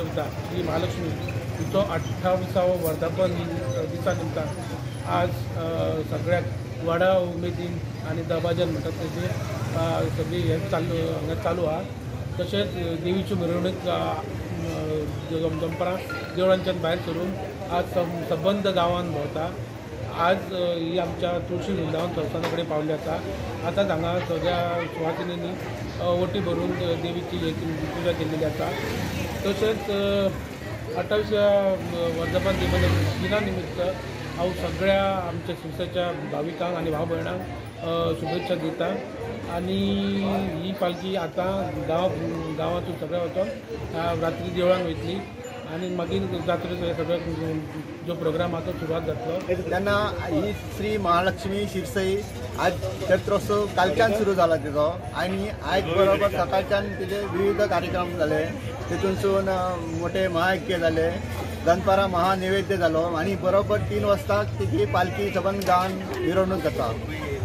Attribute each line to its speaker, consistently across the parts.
Speaker 1: देवता श्री महालक्ष्मी हिचो 28वो वर्धापन दिसा निमतान आज सगळ्याक व्हडा उमेदीन आनी दबाज्यान म्हणटात तेजे सगळी हें चालू हांगा चालू आहा. तशेंच देवीची मिरवणूक दनपरां देवळांच्यान भायर सरून आज सबंद गांवान भोंवता. आज ही आमच्या तुळशी वृंदावन संस्थाना कडेन पावल्ली आसा. आतांच हांगा सगळ्या सुवासिनींनी ओटी भरून देवीची पुजा केल्लेली आसा. तशेंच 28व्या वर्धापन दिना निमित्त हांव सगळ्या आमच्या शिरसाच्या भाविकांक आनी भाव भयणांक शुभेच्छा दिता आनी ही पालखी आतां गांवांतून सगळ्या वचोन रात्री देवळांक वयतली आनी मागीर जात्रेचो हे सगळो जो प्रोग्राम आसा तो सुरवात जातलो.
Speaker 2: तेन्ना ही श्री महालक्ष्मी शिरसई आज जत्रोत्सव कालच्यान सुरू जाला तेजो आनी आयज बरोबर सकाळच्यान तेजे विविध कार्यक्रम जाले. तेतूनसून मोठे महायज्ञ जाले, दनपारां महानैवेद्य जालो आनी बरोबर 3 वाजता तेजी पालखी सबंद गांवान मिरवणूक जाता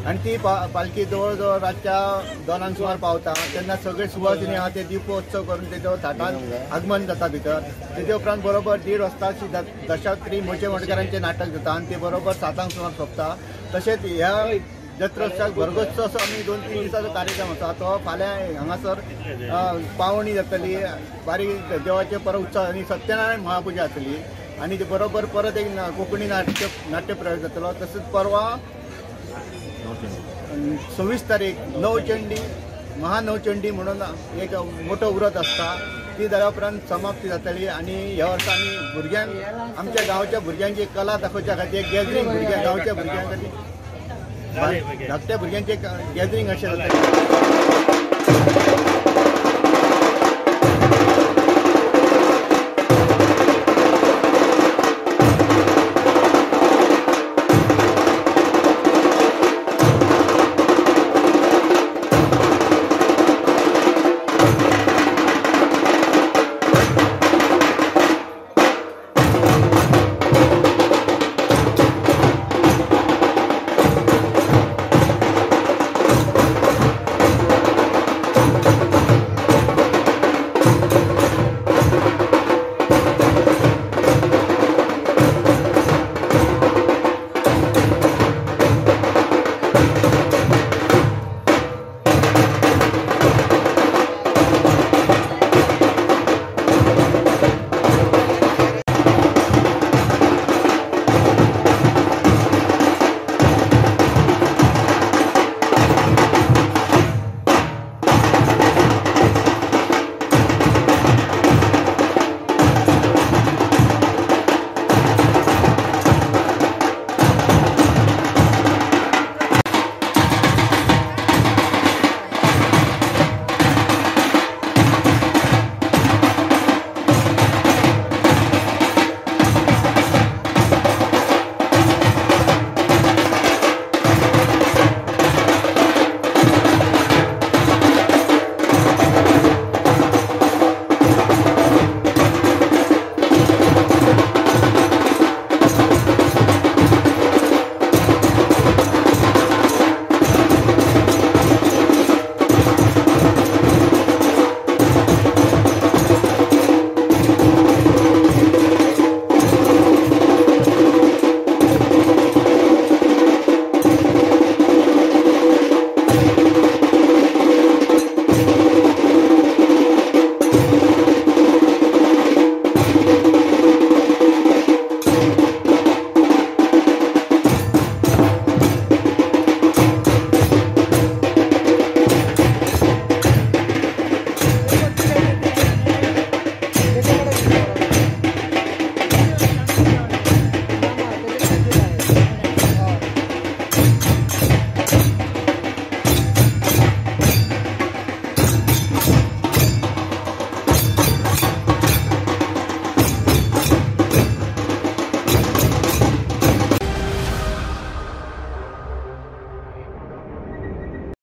Speaker 2: आनी ती पालखी जवळ जवळ रातच्या 2 सुमार पावता. तेन्ना सगळे सुवासिनी आहा ते दीपोत्सव करून तेजो थाटान आगमन जाता भितर. तेजे उपरांत बरोबर 1:30 वाजता श्री दशात्री मोचे मडकरांचें नाटक जाता आनी ते बरोबर 7 सुमार सोंपता. तशेंच ह्या जत्रोत्सवाक भरगच्च असो आमी 2-3 दिसाचो कार्यक्रम आसा. तो फाल्यां हांगासर पावणी जातली, बारीक देवाचे परत उत्सव आनी सत्यनारायण महापुजा जातली आनी ते बरोबर परत एक कोंकणी नाट्य प्रयोग जातलो. तशेंच परवा 26 तारीख नवचंडी महानवचंडी म्हणून एक मोठो व्रत आसता, ती जाल्या उपरांत समाप्ती जातली. आनी ह्या वर्सा आमी भुरग्यांक आमच्या गांवच्या भुरग्यांची कला दाखोवच्या खातीर एक गॅदरींग भुरग्यां गांवच्या भुरग्यां खातीर धाकट्या भुरग्यांचे गॅदरींग अशें जातलें.